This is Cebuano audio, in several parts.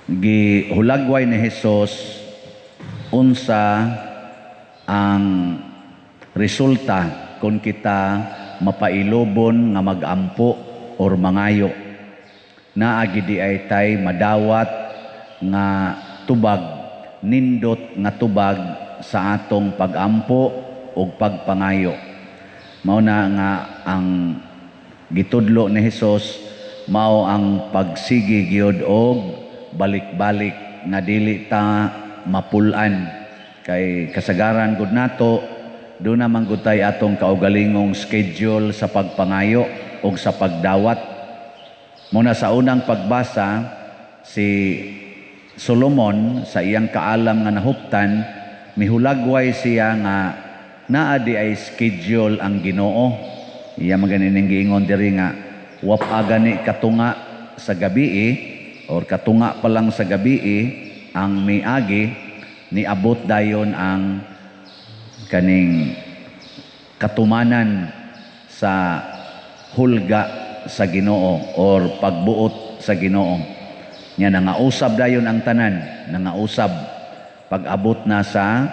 Gihulagway ni Hesus unsa ang resulta kung kita mapailobon nga magampo or mangayo. Naa gid diay tay madawat nga tubag, nindot nga tubag sa atong pagampo ug pagpangayo. Mao na nga ang gitudlo ni Hesus mao ang pagsigi gyud og balik-balik nga dili ta mapul-an, kay kasagaran gud nato duna man gud tay atong kaugalingong schedule sa pagpangayo ug sa pagdawat. Muna sa unang pagbasa, si Solomon sa iyang kaalam nga nahuptan, mihulagway siya nga naa diay schedule ang Ginoo. Iya man ganining giingon diri nga wa pa gani katunga sa gabi or katunga pa lang sa gabi ang miagi, niabot dayon ang kaning katumanan sa hulga sa Ginoo or pagbuot sa Ginoo. Nya nangausab dayon ang tanan, nangausab pag-abot na sa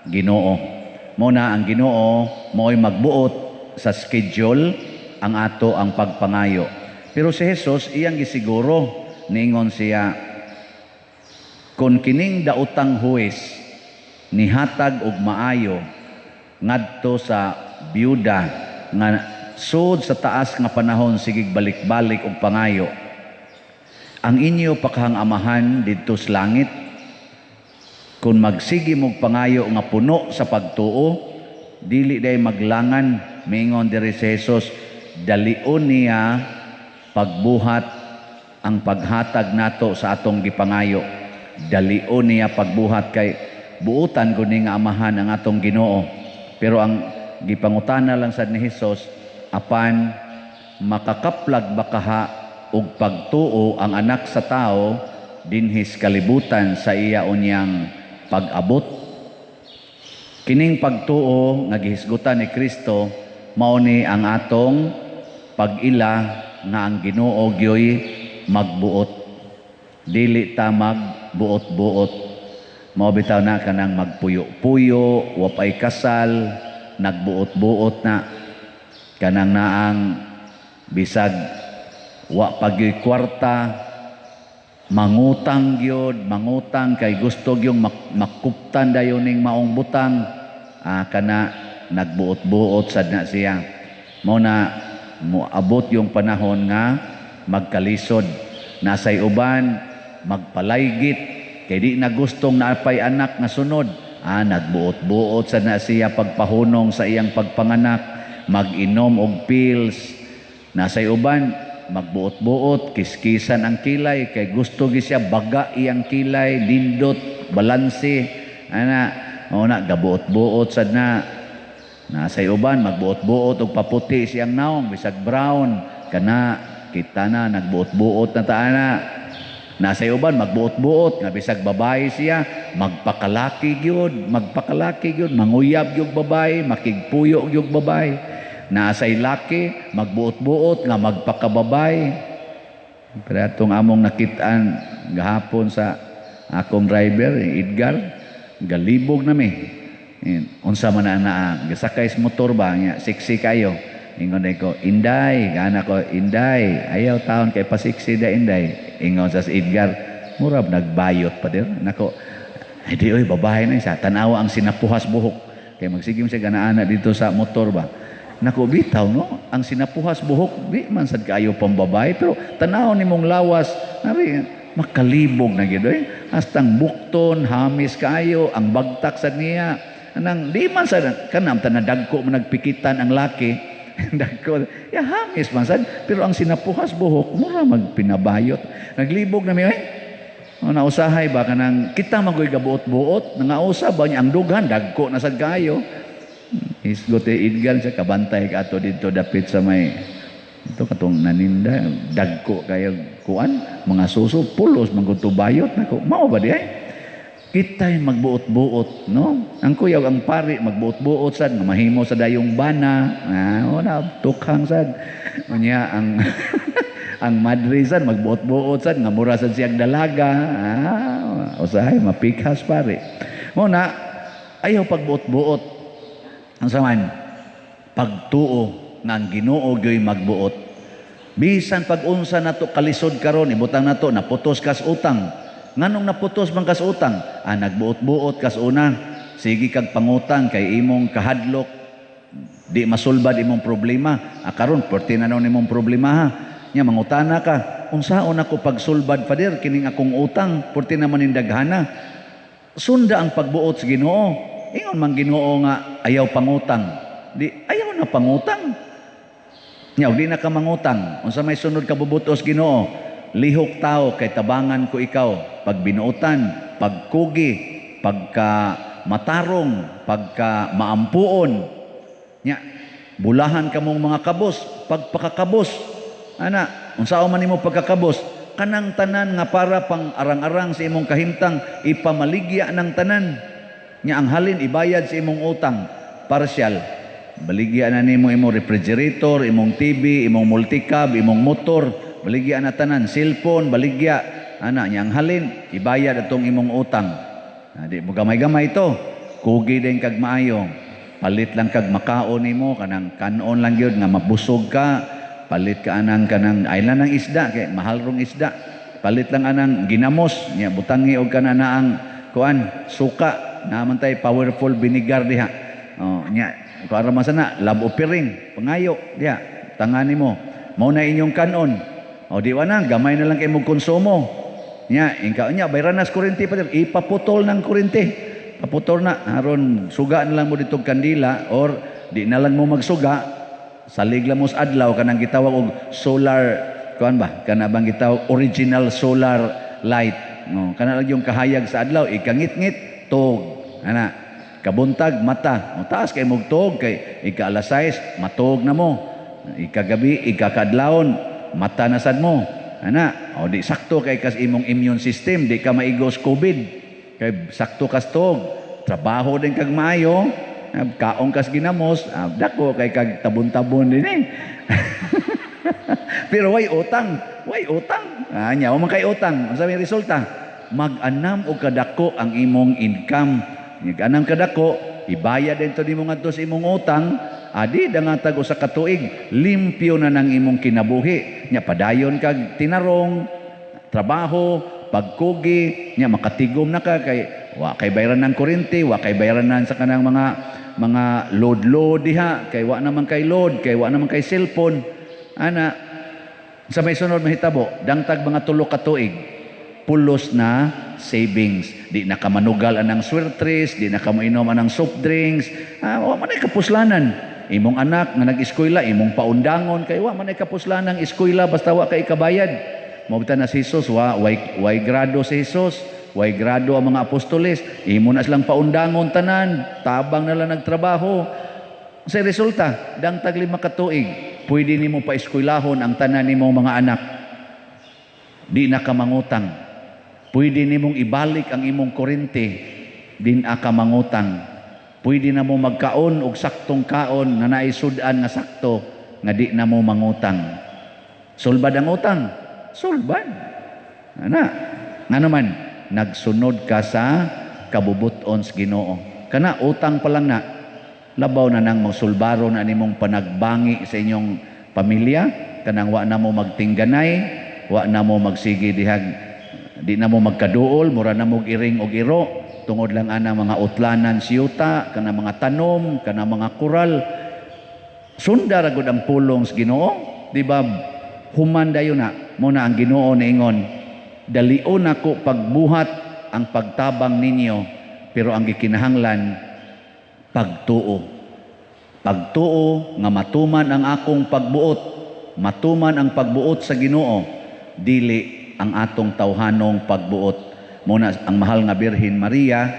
Ginoo. Mo na ang Ginoo mo'y magbuot sa schedule ang ato ang pagpangayo. Pero si Jesus iyang gisiguro, niingon siya, "Kung kining daotang huwes nihatag og maayo ngadto sa byuda nga sud sa taas nga panahon sigig balik-balik og pangayo, ang inyo pa kahang Amahan didto sa langit, kung magsige mog pangayo nga puno sa pagtuo, dili day maglangan." Miingon diri si Jesus, dalion niya pagbuhat ang paghatag nato sa atong gipangayo. Dalion niya pagbuhat kay buutan gud ni nga Amahan ang atong Ginoo. Pero ang gipangutana lang sad ni Hesus, apan makakaplag ba kaha og pagtuo ang Anak sa Tao dinhis kalibutan sa iya unyang pag-abot? Kining pagtuo nga gihisgutan ni Kristo mao ni ang atong pag-ila nga ang Ginoo gyoy magbuot. Dili ta magbuot-buot. Mao bitaw na kanang magpuyo-puyo, wa pay kasal, nagbuot-buot na. Kanang naang bisag wa pa gyoy kwarta, mangutang gyud, mangutang kay gusto gyung makuptan dayon ning maong butang, kana nagbuot-buot sad na siya. Mao na moabot yung panahon nga magkalisod. Nasay uban magpalaygit kay di na gustong naapay anak nga sunod. Nagbuot-buot sad na siya pagpahunong sa iyang pagpanganak, mag-inom og pills. Nasay uban magbuot-buot, kiskisan ang kilay kay gusto gi siya baga iyang kilay, lindot, balanse. Ana, mao na gabuot-buot sad na. Nasay uban magbuot-buot og paputi siyang naong bisag brown kana, kita na nagbuot-buot na ta ana. Nasay uban magbuot-buot nga bisag babae siya, magpakalaki gyud, magpakalaki gyud, manguyab gyud babae, makigpuyo gyud babae. Nasay laki magbuot-buot nga magpakababay. Pero atong among nakit-an gahapon sa akong driver, Edgar, galibog na mi. Unsa man na naa, gasakay sa motor ba, nga sexy kayo. Ingon ko, "Inday," gana ko, "Inday, ayaw taon kay pasiksi da, Inday." Ingon sa si Edgar, "Murab nagbayot pa dir." Nako, "Hindi oy, babae na isa." Tanawa ang sinapuhas buhok. Kay magsigim siya ganaana dito sa motor ba. Nako, bitaw no, ang sinapuhas buhok, di man sad kaayo pambabae, pero tanaw nimong lawas, nari, makalibog na gid oy. Hastang bukton, hamis kaayo, ang bagtak sad niya. Anang di man sad kanam tanadagko man nagpikitan ang laki. Dagko, ya hamis man sad, pero ang sinapuhas buhok mura magpinabayot. Naglibog na mi oy. O, nausahay ba kanang kita magoy gabuot-buot, nangausab ba niya ang dughan dagko na sad kaayo. Hisgot eh, Edgar siya kabantay ka ato dito dapit sa may ito katong naninda, dagko kayo kuan mga suso, pulos man gud bayot. Nako, mao ba di ay kita'y magbuot-buot, no? Ang kuyaw ang pari magbuot-buot sad nga mahimo sa dayong bana, o na tukhang sad unya ang Ang madre sad magbuot-buot sad nga mura sad siyang dalaga. Ah, usahay mapikas, pare. Mo na ayaw pagbuot-buot. Ang saman pagtuo nga ang Ginoo gyoy magbuot. Bisan pag-unsa nato kalisod karon, ibutang nato naputos kas utang. Nganong naputos man kas utang? Ah, nagbuot-buot kas una. Sige kag pangutang kay imong kahadlok di masulbad imong problema. Ah, karon perti na naon imong problema ha. Nya mangutana ka, unsaon ako pagsulbad, Father, kining akong utang, perti naman ning daghana. Sunda ang pagbuot sa Ginoo. Ingon man Ginoo nga ayaw pangutang. Di ayaw na pangutang. Nya di na ka mangutang. Unsa may sunod ka bubutos Ginoo? Lihok tao kay tabangan ko ikaw. Pag binuotan, pagkugi, pagka matarong, pagka maampuon. Nya bulahan kamong mga kabos, pagpakakabos. Ana, unsaon man nimo pagkakabos? Kanang tanan nga para pang arang-arang sa imong kahimtang, ipamaligya ng tanan. Nya ang halin ibayad sa imong utang, partial. Baligya na nimo imong refrigerator, imong TV, imong multicab, imong motor, baligya na tanan, cellphone, baligya. Ana, nya ang halin ibayad atong imong utang. Ah, di mo gamay-gamay to. Kugi din kag maayo. Palit lang kag makaon nimo, kanang kanon lang gyud nga mabusog ka. Palit ka anang kanang ay lang ng isda kay mahal rong isda. Palit lang anang ginamos nya butangi og kana na ang kuan suka naman tay powerful vinegar diha. Oh, nya kuan ra man sana love offering pangayo diha tanga nimo. Mao na inyong kanon. O di wa na gamay na lang kay mong konsumo. Nya ingka nya bayran nas kuryente pa ipaputol ng kuryente. Paputol na aron suga na lang mo ditong kandila or di na lang mo magsuga, salig lang mo sa adlaw kanang gitawag og solar kuan ba kana bang gitawag original solar light, no? Kana lang yung kahayag sa adlaw, ikangit-ngit tog ana, kabuntag mata mo, taas kay mog tog kay ika alas 6 matog na mo, ikagabi ikakadlawon mata na sad mo ana. O di sakto kay kas imong immune system, di ka maigos COVID kay sakto kas tog, trabaho din kag maayo, kaong kas ginamos, dako kay kag tabon-tabon din eh. Pero way utang, way utang. Ah, nya man kay utang. Unsa may resulta? Mag-anam og kadako ang imong income. Mag-anam kadako, ibayad din to nimo ngadto sa imong utang, adi dangatag usa ka tuig, limpyo na nang imong kinabuhi. Nya padayon kag tinarong, trabaho, pagkugi, nya makatigom na ka kay wa kay bayaran ng kuryente, wa kay bayaran sa kanang mga load-load diha, kay wa naman kay load, kay wa naman kay cellphone. Ana, sa may sunod mahitabo, dangtag mga 3 ka tuig, pulos na savings. Di na ka manugal anang swertres, di na ka moinom anang soft drinks, wa man ay kapuslanan. Imong anak nga nag-eskwela, imong paundangon, kay wa man ay kapuslanan ang eskwela basta wa kay kabayad. Mao na si Jesus, wa way grado si Jesus, way grado ang mga apostoles, imo na silang paundangon tanan, tabang na lang nagtrabaho. Sa resulta, dangtag 5 ka tuig, pwede nimo paeskwelahon ang tanan nimong mga anak. Di na ka mangutang. Pwede nimong ibalik ang imong kuryente, di na ka mangutang. Pwede na mo magkaon og saktong kaon nga naisud-an nga sakto nga di na mo mangutang. Sulbad ang utang. Sulbad. Ana, nga naman nagsunod ka sa kabubuton sa Ginoo. Kana utang pa lang na labaw na nang mosulbaro na nimong panagbangi sa inyong pamilya, kanang wa na mo magtingganay, wa na mo magsigi dihag, di na mo magkaduol, mura na mo iring og iro, tungod lang ana mga utlanan siyuta, kana mga tanom, kana mga kural. Sunda ra gud ang pulong sa Ginoo, di ba? Human dayon na, mo na ang Ginoo niingon, dalion nako pagbuhat ang pagtabang ninyo, pero ang gikinahanglan pagtuo. Pagtuo nga matuman ang akong pagbuot, matuman ang pagbuot sa Ginoo, dili ang atong tawhanong pagbuot. Muna ang mahal nga Birhen Maria,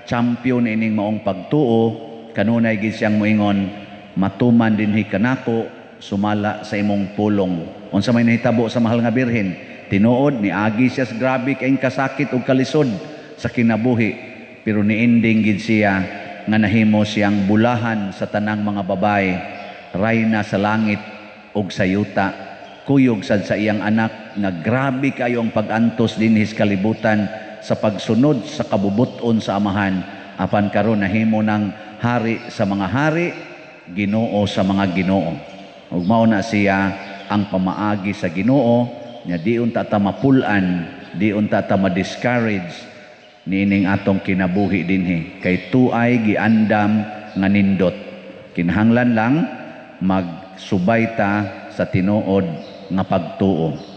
champion ining maong pagtuo, kanunay gid siyang moingon, matuman dinhi kanako sumala sa imong pulong. Unsa may nahitabo sa mahal nga Birhen? Tinuod niagi siya sa grabe kaayong kasakit ug kalisod sa kinabuhi, pero niending gid siya nga nahimo siyang bulahan sa tanang mga babae, rayna sa langit ug sa yuta. kuyog sad sa iyang anak nga grabe kayo ang pag-antos dinhi sa kalibutan sa pagsunod sa kabubuton sa Amahan, apan karon nahimo ng hari sa mga hari, Ginoo sa mga ginoo. Ug mao na siya ang pamaagi sa Ginoo nya di unta ta mapul-an, di unta ta ma-discourage niining atong kinabuhi dinhi kay tuay giandam nga nindot. Kinahanglan lang magsubay ta sa tinuod nga pagtuo.